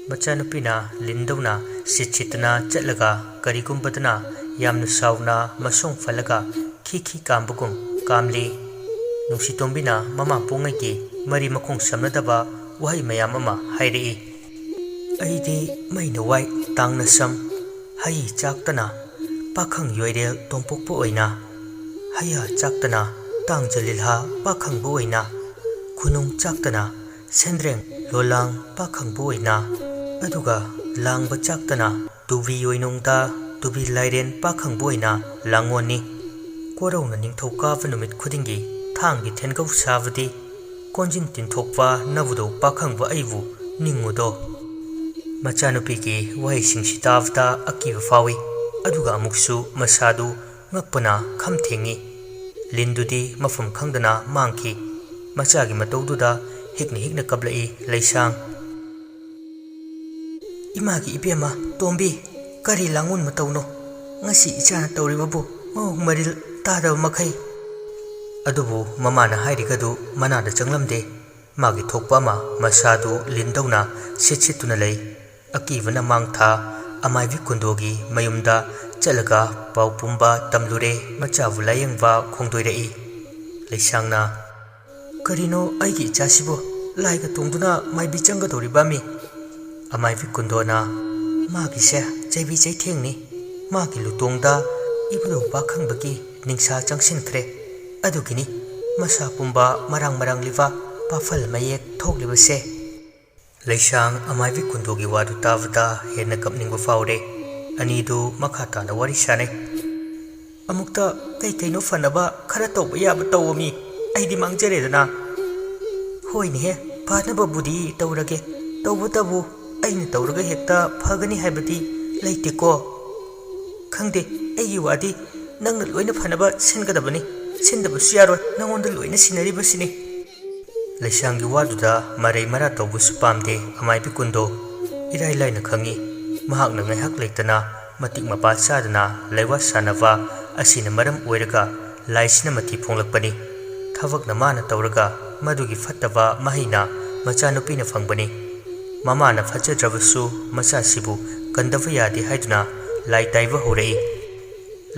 ꯃꯆꯥꯅꯨꯄꯤꯅ ꯂꯤꯟꯗꯧꯅ ꯁꯤꯠ ꯁꯤꯠꯇꯅ ꯆꯠꯂꯒ ꯀꯔꯤꯒꯨꯝꯕꯗꯅ ꯌꯥꯝꯅ ꯁꯥꯎꯅ ꯃꯁꯣꯡ ꯐꯜꯂꯒ ꯈꯤ ꯈꯤ ꯀꯥꯝꯕꯒꯨꯝ ꯀꯥꯝꯂꯤ꯫ ꯅꯨꯡꯁꯤꯇꯣꯝꯕꯤꯅ ꯃꯃꯥ ꯄꯣꯛꯉꯩꯒꯤ ꯃꯔꯤ ꯃꯈꯣꯡ ꯁꯝꯅꯗꯕ ꯋꯥꯍꯩ ꯃꯌꯥꯝ ꯑꯃ ꯍꯥꯏꯔꯛꯏ꯫ "ꯑꯩꯗꯤ ꯃꯩꯅ ꯋꯥꯏ, ꯇꯥꯡꯅ ꯁꯝ, ꯍꯩ ꯆꯥꯛꯇꯅ ꯄꯥꯈꯪ ꯌꯣꯏꯔꯦꯜ ꯇꯣꯝꯄꯣꯛꯄ ꯑꯣꯏꯅ, ꯍꯩꯌꯥ ꯆꯥꯛꯇꯅ ꯇꯥꯡꯖ ꯂꯤꯜꯍꯥ ꯄꯥꯈꯪꯕ ꯑꯣꯏꯅ, ꯈꯨꯅꯨꯡ ꯆꯥꯛꯇꯅ ꯁꯦꯟꯗ꯭ꯔꯦꯡ ꯂꯣꯂꯥꯡ ꯄꯥꯈꯪꯕ ꯑꯣꯏꯅ, ꯑꯗꯨꯒ ꯂꯥꯡꯕ ꯆꯥꯛꯇꯅ ꯇꯨꯕꯤ ꯑꯣꯏꯅꯨꯡꯗ ꯇꯨꯕꯤ ꯂꯥꯏꯔꯦꯟ ꯄꯥꯈꯪꯕ ꯑꯣꯏꯅ ꯂꯥꯡꯉꯣꯟꯅꯤ꯫ ꯀꯣꯔꯧꯅ ꯅꯤꯡꯊꯧ ꯀꯥꯕ ꯅꯨꯃꯤꯠ ꯈꯨꯗꯤꯡꯒꯤ ꯊꯥꯡꯒꯤ ꯊꯦꯟꯒꯧ ꯁꯥꯕꯗꯤ ꯀꯣꯟꯖꯤꯟ ꯇꯤꯟꯊꯣꯛꯄ ꯅꯕꯨꯗꯧ ꯄꯥꯈꯪꯕ ꯑꯩꯕꯨ ꯅꯤꯡꯉꯨꯗꯣ?" ꯃꯆꯥꯅꯨꯄꯤꯒꯤ ꯋꯥꯍꯩꯁꯤꯡꯁꯤ ꯇꯥꯕꯗ ꯑꯀꯤꯕ ꯐꯥꯎꯏ꯫ ꯑꯗꯨꯒ ꯑꯃꯨꯛꯁꯨ ꯃꯁꯥꯗꯨ ꯉꯛꯄꯅ ꯈꯝ ꯊꯦꯡꯏ꯫ ꯂꯤꯟꯗꯨꯗꯤ ꯃꯐꯝ ꯈꯪꯗꯅ ꯃꯥꯡꯈꯤ꯫ ꯃꯆꯥꯒꯤ ꯃꯇꯧꯗꯨꯗ ꯍꯤꯛꯅ ꯍꯤꯛꯅ ꯀꯞꯂꯛꯏ ꯂꯩꯁꯥꯡ꯫ "ꯏꯃꯥꯒꯤ ꯏꯕꯦꯝꯃ ꯇꯣꯝꯕꯤ, ꯀꯔꯤ ꯂꯥꯡꯉꯨꯟ ꯃꯇꯧꯅꯣ ꯉꯁꯤ ꯏꯆꯥꯅ ꯇꯧꯔꯤꯕꯕꯨ? ꯃꯑꯣꯡ ꯃꯔꯤꯜ ꯇꯥꯗꯕ ꯃꯈꯩ!" ꯑꯗꯨꯕꯨ ꯃꯃꯥꯅ ꯍꯥꯏꯔꯤꯒꯗꯨ ꯃꯅꯥꯗ ꯆꯪꯂꯝꯗꯦ꯫ ꯃꯥꯒꯤ ꯊꯣꯛꯄ ꯑꯃ ꯃꯁꯥꯗꯨ ꯂꯤꯟꯗꯧꯅ ꯁꯤꯠ ꯁꯤꯠꯇꯨꯅ ꯂꯩ꯫ ꯑꯀꯤꯕꯅ ꯃꯥꯡ ꯊꯥ ꯑꯃꯥꯏꯕꯤ ꯀꯨꯟꯗꯣꯒꯤ ꯃꯌꯨꯝꯗ ꯆꯠꯂꯒ ꯄꯥꯎ ꯄꯨꯝꯕ ꯇꯝꯂꯨꯔꯦ꯫ ꯃꯆꯥꯕꯨ ꯂꯥꯌꯦꯡꯕ ꯈꯣꯡꯗꯣꯏꯔꯛꯏ꯫ ꯂꯩꯁꯥꯡꯅ, "ꯀꯔꯤꯅꯣ ꯑꯩꯒꯤ ꯏꯆꯥꯁꯤꯕꯨ ꯂꯥꯏꯒ ꯇꯣꯡꯗꯨꯅ ꯃꯥꯏꯕꯤ ꯆꯪꯒꯗꯧꯔꯤꯕ ꯃꯤ?" ꯑꯃꯥꯏꯕꯤ ꯀꯨꯟꯗꯣꯅ, "ꯃꯥꯒꯤꯁꯦ ꯆꯩꯕꯤ ꯆꯩꯊꯦꯡꯅꯤ꯫ ꯃꯥꯒꯤ ꯂꯨꯇꯣꯡꯗ ꯏꯕꯨꯙꯧ ꯄꯥꯈꯪꯕꯒꯤ ꯅꯤꯡꯁꯥ ꯆꯪꯁꯤꯟꯈ꯭ꯔꯦ꯫ ꯑꯗꯨꯒꯤꯅꯤ ꯃꯁꯥ ꯄꯨꯝꯕ ꯃꯔꯥꯡ ꯃꯔꯥꯡꯂꯤꯕ ꯄꯥꯐꯜ ꯃꯌꯦꯛ ꯊꯣꯛꯂꯤꯕꯁꯦ꯫ ꯂꯩꯁꯥꯡ ꯑꯃꯥꯏꯕꯤ ꯀꯨꯟꯗꯣꯒꯤ ꯋꯥꯗꯨ ꯇꯥꯕꯗ ꯍꯦꯟꯅ ꯀꯞꯅꯤꯡꯕ ꯐꯥꯎꯔꯦ꯫ ꯑꯅꯤꯗꯨ ꯃꯈꯥ ꯇꯥꯅ ꯋꯥꯔꯤ ꯁꯥꯅꯩ꯫ "ꯑꯃꯨꯛꯇ ꯀꯩ ꯀꯩꯅꯣ ꯐꯅꯕ ꯈꯔ ꯇꯧꯕ ꯌꯥꯕ ꯇꯧꯑꯣꯃꯤ꯫ ꯑꯩꯗꯤ ꯃꯥꯡꯖꯔꯦꯗꯅ꯫" "ꯍꯣꯏꯅꯦꯍꯦ, ꯐꯅꯕꯕꯨꯗꯤ ꯇꯧꯔꯒꯦ꯫ ꯇꯧꯕꯇꯕꯨ ꯑꯩꯅ ꯇꯧꯔꯒ ꯍꯦꯛꯇ ꯐꯒꯅꯤ ꯍꯥꯏꯕꯗꯤ ꯂꯩꯇꯦꯀꯣ꯫ ꯈꯪꯗꯦ, ꯑꯩꯒꯤ ꯋꯥꯗꯤ ꯅꯪꯅ ꯂꯣꯏꯅ ꯐꯅꯕ ꯁꯤꯟꯒꯗꯕꯅꯤ꯫ ꯁꯤꯟꯗꯕꯁꯨ ꯌꯥꯔꯣꯏ, ꯅꯪꯉꯣꯟꯗ ꯂꯣꯏꯅ ꯁꯤꯟꯅꯔꯤꯕꯁꯤꯅꯤ꯫" ꯂꯩꯁꯥꯡꯒꯤ ꯋꯥꯗꯨꯗ ꯃꯔꯩ ꯃꯔꯥ ꯇꯧꯕꯁꯨ ꯄꯥꯝꯗꯦ ꯑꯃꯥꯏꯕꯤ ꯀꯨꯟꯗꯣ꯫ ꯏꯔꯥꯏ ꯂꯥꯏꯅ ꯈꯪꯏ, ꯃꯍꯥꯛꯅ ꯉꯥꯏꯍꯥꯛ ꯂꯩꯇꯅ ꯃꯇꯤꯛ ꯃꯄꯥ ꯆꯥꯗꯅ ꯂꯩꯋꯥ ꯁꯥꯟꯅꯕ ꯑꯁꯤꯅ ꯃꯔꯝ ꯑꯣꯏꯔꯒ ꯂꯥꯏꯁꯤꯅ ꯃꯊꯤ ꯐꯣꯡꯂꯛꯄꯅꯤ꯫ ꯊꯕꯛꯅ ꯃꯥꯅ ꯇꯧꯔꯒ ꯃꯗꯨꯒꯤ ꯐꯠꯇꯕ ꯃꯍꯩꯅ ꯃꯆꯥꯅꯨꯄꯤꯅ ꯐꯪꯕꯅꯤ꯫ ꯃꯃꯥꯅ ꯐꯠꯆꯗ꯭ꯔꯕꯁꯨ ꯃꯆꯥꯁꯤꯕꯨ ꯀꯟꯗꯕ ꯌꯥꯗꯦ ꯍꯥꯏꯗꯨꯅ ꯂꯥꯏ ꯇꯥꯏꯕ ꯍꯧꯔꯛꯏ꯫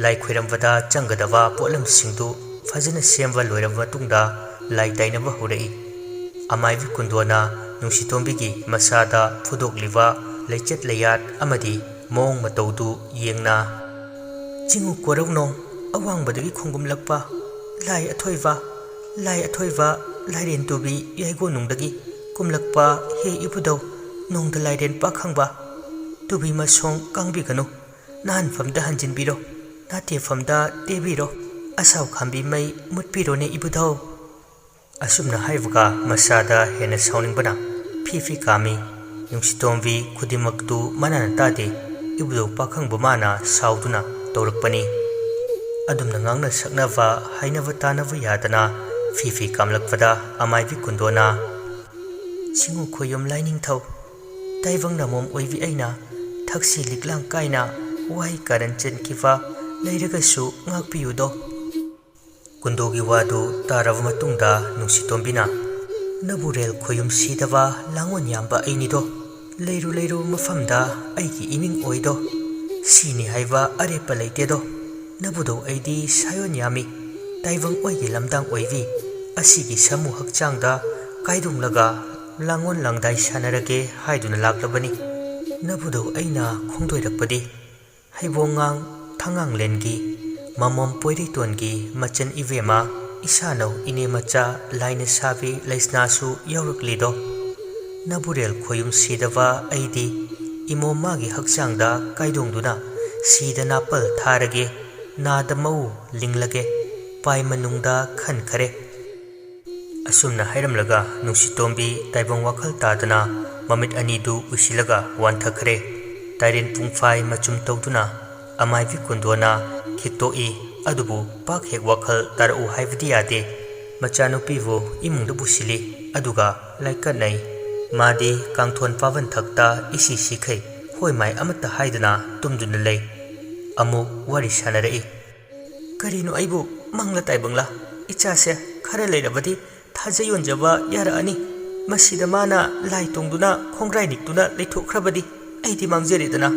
ꯂꯥꯏ ꯈꯣꯏꯔꯝꯕꯗ ꯆꯪꯒꯗꯕ ꯄꯣꯠꯂꯝꯁꯤꯡꯗꯨ ꯐꯖꯅ ꯁꯦꯝꯕ ꯂꯣꯏꯔꯕ ꯃꯇꯨꯡꯗ ꯂꯥꯏ ꯇꯥꯏꯅꯕ ꯍꯧꯔꯛꯏ꯫ ꯑꯃꯥꯏꯕꯤ ꯀꯨꯟꯗꯣꯅ ꯅꯨꯡꯁꯤꯇꯣꯝꯕꯤꯒꯤ ꯃꯁꯥꯗ ꯐꯨꯗꯣꯛꯂꯤꯕ ꯂꯩꯆꯠ ꯂꯩꯌꯥꯠ ꯑꯃꯗꯤ ꯃꯑꯣꯡ ꯃꯇꯧꯗꯨ ꯌꯦꯡꯅ, "ꯆꯤꯡꯉꯨ ꯀꯣꯔꯧꯅꯣꯡ ꯑꯋꯥꯡꯕꯗꯒꯤ ꯈꯣꯡꯒꯨꯝꯂꯛꯄ ꯂꯥꯏ ꯑꯊꯣꯏꯕ, ꯂꯥꯏ ꯑꯊꯣꯏꯕ, ꯂꯥꯏꯔꯦꯟ ꯇꯨꯕꯤ ꯌꯥꯏꯒꯣꯟꯅꯨꯡꯗꯒꯤ ꯀꯨꯝꯂꯛꯄ ꯍꯦ ꯏꯕꯨꯙꯧ, ꯅꯣꯡꯗ ꯂꯥꯏꯔꯦꯟ ꯄꯥꯈꯪꯕ, ꯇꯨꯕꯤ ꯃꯁꯣꯡ ꯀꯥꯡꯕꯤꯒꯅꯨ, ꯅꯥꯍꯟꯐꯝꯗ ꯍꯟꯖꯤꯟꯕꯤꯔꯣ, ꯅꯥꯇꯦꯐꯝꯗ ꯇꯦꯕꯤꯔꯣ, ꯑꯁꯥꯎ ꯈꯥꯝꯕꯤ ꯃꯩ ꯃꯨꯠꯄꯤꯔꯣꯅꯦ ꯏꯕꯨꯙꯧ꯫" ꯑꯁꯨꯝꯅ ꯍꯥꯏꯕꯒ ꯃꯁꯥꯗ ꯍꯦꯟꯅ ꯁꯥꯎꯅꯤꯡꯕꯅ ꯐꯤ ꯐꯤ ꯀꯥꯝꯃꯤ꯫ ꯅꯨꯡꯁꯤꯇꯣꯝꯕꯤ ꯈꯨꯗꯤꯡꯃꯛꯇꯨ ꯃꯅꯥꯅ ꯇꯥꯗꯦ꯫ ꯏꯕꯨꯙꯧ ꯄꯥꯈꯪꯕ ꯃꯥꯅ ꯁꯥꯎꯗꯨꯅ ꯇꯧꯔꯛꯄꯅꯤ꯫ ꯑꯗꯨꯝꯅ ꯉꯥꯡꯅ ꯁꯛꯅꯕ ꯍꯥꯏꯅꯕ ꯇꯥꯅꯕ ꯌꯥꯗꯅ ꯐꯤ ꯐꯤ ꯀꯥꯝꯂꯛꯄꯗ ꯑꯃꯥꯏꯕꯤ ꯀꯨꯟꯗꯣꯅ, "ꯆꯤꯡꯉꯨ ꯈꯣꯌꯨꯝ ꯂꯥꯏꯅꯤꯡꯊꯧ, ꯇꯥꯏꯕꯪ ꯅꯃꯣꯝ ꯑꯣꯏꯕꯤ ꯑꯩꯅ ꯊꯛꯁꯤ ꯂꯤꯛꯂꯥꯡ ꯀꯥꯏꯅ ꯋꯥꯍꯩ ꯀꯥꯔꯟ ꯆꯦꯟꯈꯤꯕ ꯂꯩꯔꯒꯁꯨ ꯉꯥꯛꯄꯤꯌꯨꯗꯣ꯫" ꯀꯨꯟꯗꯣꯒꯤ ꯋꯥꯗꯨ ꯇꯥꯔꯕ ꯃꯇꯨꯡꯗ ꯅꯨꯡꯁꯤꯇꯣꯝꯕꯤꯅ, "ꯅꯕꯨꯔꯦꯜ ꯈꯣꯌꯨꯝ ꯁꯤꯗꯕ ꯂꯥꯡꯑꯣꯟ ꯌꯥꯝꯕ ꯑꯩꯅꯤꯗꯣ꯫ ꯂꯩꯔꯨ ꯂꯩꯔꯨ ꯃꯐꯝꯗ ꯑꯩꯒꯤ ꯏꯃꯤꯡ ꯑꯣꯏꯗꯣ꯫ ꯁꯤꯅꯤ ꯍꯥꯏꯕ ꯑꯔꯦꯞꯄ ꯂꯩꯇꯦꯗꯣ꯫ ꯅꯕꯨꯗꯧ ꯑꯩꯗꯤ ꯁꯥꯌꯣꯟ ꯌꯥꯝꯃꯤ꯫ ꯇꯥꯏꯕꯪ ꯑꯣꯏꯒꯤ ꯂꯝꯗꯥꯡ ꯑꯣꯏꯕꯤ꯫ ꯑꯁꯤꯒꯤ ꯁꯥꯃꯨ ꯍꯛꯆꯥꯡꯗ ꯀꯥꯏꯗꯨꯡꯂꯒ ꯂꯥꯡꯑꯣꯟ ꯂꯥꯡꯗꯥꯏ ꯁꯥꯟꯅꯔꯒꯦ ꯍꯥꯏꯗꯨꯅ ꯂꯥꯛꯂꯕꯅꯤ꯫" ꯅꯕꯨꯗꯧ ꯑꯩꯅ ꯈꯣꯡꯗꯣꯏꯔꯛꯄꯗꯤ, ꯍꯩꯕꯣꯡꯉꯥꯡ ꯊꯉꯥꯡꯂꯦꯟꯒꯤ ꯃꯃꯣꯝ ꯄꯣꯏꯔꯩꯇꯣꯟꯒꯤ ꯃꯆꯟ ꯏꯕꯦꯝꯃ, ꯏꯁꯥꯅꯧ ꯏꯅꯦ ꯃꯆꯥ ꯂꯥꯏꯅ ꯁꯥꯕꯤ ꯂꯩꯁꯅꯥꯁꯨ ꯌꯥꯎꯔꯛꯂꯤꯗꯣ꯫ ꯅꯕꯨꯔꯦꯜ ꯈꯣꯌꯨꯝ ꯁꯤꯗꯕ ꯑꯩꯗꯤ ꯏꯃꯣꯝ ꯃꯥꯒꯤ ꯍꯛꯆꯥꯡꯗ ꯀꯥꯏꯗꯣꯡꯗꯨꯅ ꯁꯤꯗ ꯅꯥꯄꯜ ꯊꯥꯔꯒꯦ, ꯅꯥꯗ ꯃꯧ ꯂꯤꯡꯂꯒꯦ, ꯄꯥꯏ ꯃꯅꯨꯡꯗ ꯈꯟꯈꯔꯦ꯫ ꯑꯁꯨꯝꯅ ꯍꯥꯏꯔꯝꯂꯒ ꯅꯨꯡꯁꯤꯇꯣꯝꯕꯤ ꯇꯥꯏꯕꯪ ꯋꯥꯈꯜ ꯇꯥꯗꯅ ꯃꯃꯤꯠ ꯑꯅꯤꯗꯨ ꯎꯏꯁꯤꯜꯂꯒ ꯋꯥꯟꯊꯈ꯭ꯔꯦ꯫ ꯇꯥꯏꯔꯦꯟ ꯄꯨꯡꯐꯥꯏ ꯃꯆꯨꯝ ꯇꯧꯗꯨꯅ ꯑꯃꯥꯏꯕꯤ ꯀꯨꯟꯗꯣꯅ ꯈꯤꯛꯇꯣꯛꯏ꯫ ꯑꯗꯨꯕꯨ ꯄꯥꯛ ꯍꯦꯛ ꯋꯥꯈꯜ ꯇꯥꯔꯛꯎ ꯍꯥꯏꯕꯗꯤ ꯌꯥꯗꯦ꯫ ꯃꯆꯥꯅꯨꯄꯤꯕꯨ ꯏꯃꯨꯡꯗ ꯄꯨꯁꯤꯜꯂꯤ, ꯑꯗꯨꯒ ꯂꯥꯏꯀꯠꯅꯩ꯫ ꯃꯥꯗꯤ ꯀꯥꯡꯊꯣꯟ ꯄꯥꯕꯟꯊꯛꯇ ꯏꯁꯤ ꯁꯤꯈꯩ ꯍꯣꯏ ꯃꯥꯏ ꯑꯃꯠꯇ ꯍꯥꯏꯗꯅ ꯇꯨꯝꯗꯨꯅ ꯂꯩ꯫ ꯑꯃꯨꯛ ꯋꯥꯔꯤ ꯁꯥꯟꯅꯔꯛꯏ꯫ "ꯀꯔꯤꯅꯣ ꯑꯩꯕꯨ ꯃꯪꯂ ꯇꯥꯏꯕꯪꯂ? ꯏꯆꯥꯁꯦ ꯈꯔ ꯂꯩꯔꯕꯗꯤ ꯊꯥꯖ ꯌꯣꯟꯖꯕ ꯌꯥꯔꯛꯑꯅꯤ꯫ ꯃꯁꯤꯗ ꯃꯥꯅ ꯂꯥꯏ ꯇꯣꯡꯗꯨꯅ ꯈꯣꯡꯒ꯭ꯔꯥꯏ ꯅꯤꯛꯇꯨꯅ ꯂꯩꯊꯣꯛꯈ꯭ꯔꯕꯗꯤ ꯑꯩꯗꯤ ꯃꯥꯡꯖꯔꯦꯗꯅ꯫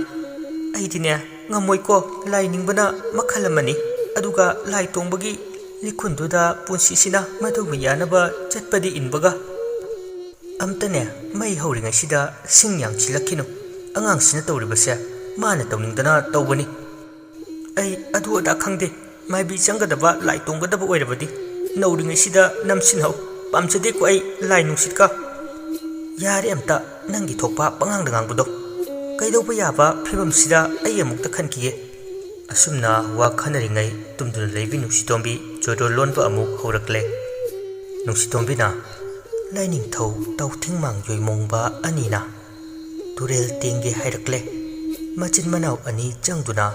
ꯑꯩꯗꯤꯅꯦ ꯉꯝꯃꯣꯏꯀꯣ, ꯂꯥꯏ ꯅꯤꯡꯕꯅ ꯃꯈꯜ ꯑꯃꯅꯤ, ꯑꯗꯨꯒ ꯂꯥꯏ ꯇꯣꯡꯕꯒꯤ ꯂꯤꯈꯨꯟꯗꯨꯗ ꯄꯨꯟꯁꯤꯁꯤꯅ ꯃꯗꯨꯒ ꯌꯥꯅꯕ ꯆꯠꯄꯗꯤ ꯏꯟꯕꯒ꯫ ꯑꯝꯇꯅꯦ ꯃꯩ ꯍꯧꯔꯤꯉꯩꯁꯤꯗ ꯁꯤꯡ ꯌꯥꯡꯁꯤꯜꯂꯛꯈꯤꯅꯨ꯫ ꯑꯉꯥꯡꯁꯤꯅ ꯇꯧꯔꯤꯕꯁꯦ ꯃꯥꯅ ꯇꯧꯅꯤꯡꯗꯅ ꯇꯧꯕꯅꯤ꯫ ꯑꯩ ꯑꯗꯨ ꯑꯗꯥ ꯈꯪꯗꯦ꯫ ꯃꯥꯏꯕꯤ ꯆꯪꯒꯗꯕ ꯂꯥꯏ ꯇꯣꯡꯒꯗꯕ ꯑꯣꯏꯔꯕꯗꯤ ꯅꯧꯔꯤꯉꯩꯁꯤꯗ ꯅꯝꯁꯤꯟꯍꯧ꯫ ꯄꯥꯝꯖꯗꯦꯀꯣ ꯑꯩ ꯂꯥꯏ ꯅꯨꯡꯁꯤꯠꯀ꯫ ꯌꯥꯔꯦ ꯑꯝꯇ ꯅꯪꯒꯤ ꯊꯣꯛꯄ ꯄꯉꯥꯡꯗ ꯉꯥꯡꯕꯗꯣ꯫ ꯀꯩꯗꯧꯕ ꯌꯥꯕ ꯐꯤꯕꯝꯁꯤꯗ ꯑꯩ ꯑꯃꯨꯛꯇ ꯈꯟꯈꯤꯒꯦ꯫" ꯑꯁꯨꯝꯅ ꯋꯥ ꯈꯟꯅꯔꯤꯉꯩ ꯇꯨꯝꯗꯨꯅ ꯂꯩꯕꯤ ꯅꯨꯡꯁꯤꯇꯣꯝꯕꯤ ꯆꯣꯏꯔꯣꯜ ꯂꯣꯟꯕ ꯑꯃꯨꯛ ꯍꯧꯔꯛꯂꯦ꯫ ꯅꯨꯡꯁꯤꯇꯣꯝꯕꯤꯅ, "ꯂꯥꯏꯅꯤꯡꯊꯧ ꯇꯥꯎꯊꯤꯡꯃꯥꯡ ꯌꯣꯏꯃꯣꯡꯕ ꯑꯅꯤꯅ ꯇꯨꯔꯦꯜ ꯇꯦꯡꯒꯦ ꯍꯥꯏꯔꯛꯂꯦ꯫" ꯃꯆꯤꯟ ꯃꯅꯥꯎ ꯑꯅꯤ ꯆꯪꯗꯨꯅ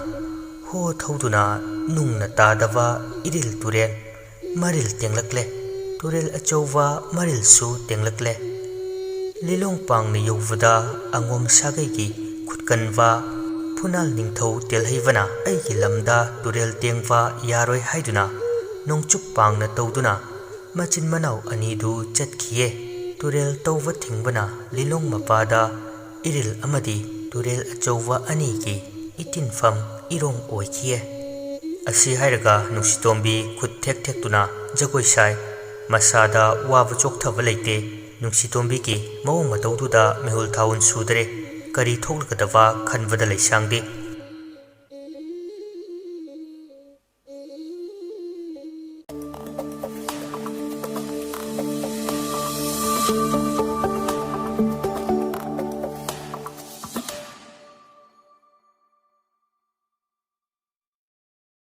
ꯍꯣ ꯊꯧꯗꯨꯅ ꯅꯨꯡꯅ ꯇꯥꯗꯕ ꯏꯔꯤꯜ ꯇꯨꯔꯦꯜ ꯃꯔꯤꯜ ꯇꯦꯡꯂꯛꯂꯦ꯫ ꯇꯨꯔꯦꯜ ꯑꯆꯧꯕ ꯃꯔꯤꯜꯁꯨ ꯇꯦꯡꯂꯛꯂꯦ꯫ ꯂꯤꯂꯣꯡ ꯄꯥꯡꯅ ꯌꯧꯕꯗ ꯑꯉꯣꯝ ꯁꯥꯒꯩꯒꯤ ꯈꯨꯠꯀꯟꯕ ꯐꯨꯅꯥꯜ ꯅꯤꯡꯊꯧ ꯇꯦꯜꯍꯩꯕꯅ ꯑꯩꯒꯤ ꯂꯝꯗ ꯇꯨꯔꯦꯜ ꯇꯦꯡꯕ ꯌꯥꯔꯣꯏ ꯍꯥꯏꯗꯨꯅ ꯅꯣꯡꯆꯨꯞ ꯄꯥꯡꯅ ꯇꯧꯗꯨꯅ ꯃꯆꯤꯟ ꯃꯅꯥꯎ ꯑꯅꯤꯗꯨ ꯆꯠꯈꯤꯌꯦ꯫ ꯇꯨꯔꯦꯜ ꯇꯧꯕ ꯊꯤꯡꯕꯅ ꯂꯤꯂꯣꯡ ꯃꯄꯥꯗ ꯏꯔꯤꯜ ꯑꯃꯗꯤ ꯇꯨꯔꯦꯜ ꯑꯆꯧꯕ ꯑꯅꯤꯒꯤ ꯏꯇꯤꯟꯐꯝ ꯏꯔꯣꯡ ꯑꯣꯏꯈꯤꯌꯦ꯫ ꯑꯁꯤ ꯍꯥꯏꯔꯒ ꯅꯨꯡꯁꯤꯇꯣꯝꯕꯤ ꯈꯨꯠ ꯊꯦꯛ ꯊꯦꯛꯇꯨꯅ ꯖꯒꯣꯏ ꯁꯥꯏ꯫ ꯃꯁꯥꯗ ꯋꯥꯕ ꯆꯣꯛꯊꯕ ꯂꯩꯇꯦ꯫ ꯅꯨꯡꯁꯤꯇꯣꯝꯕꯤꯒꯤ ꯃꯑꯣꯡ ꯃꯇꯧꯗꯨꯗ ꯃꯤꯍꯨꯜ ꯊꯥꯍꯨꯜ ꯁꯨꯗꯔꯦ꯫ ꯀꯔꯤ ꯊꯣꯛꯂꯒꯗꯕ ꯈꯟꯕꯗ ꯂꯩꯁꯥꯡꯗꯦ꯫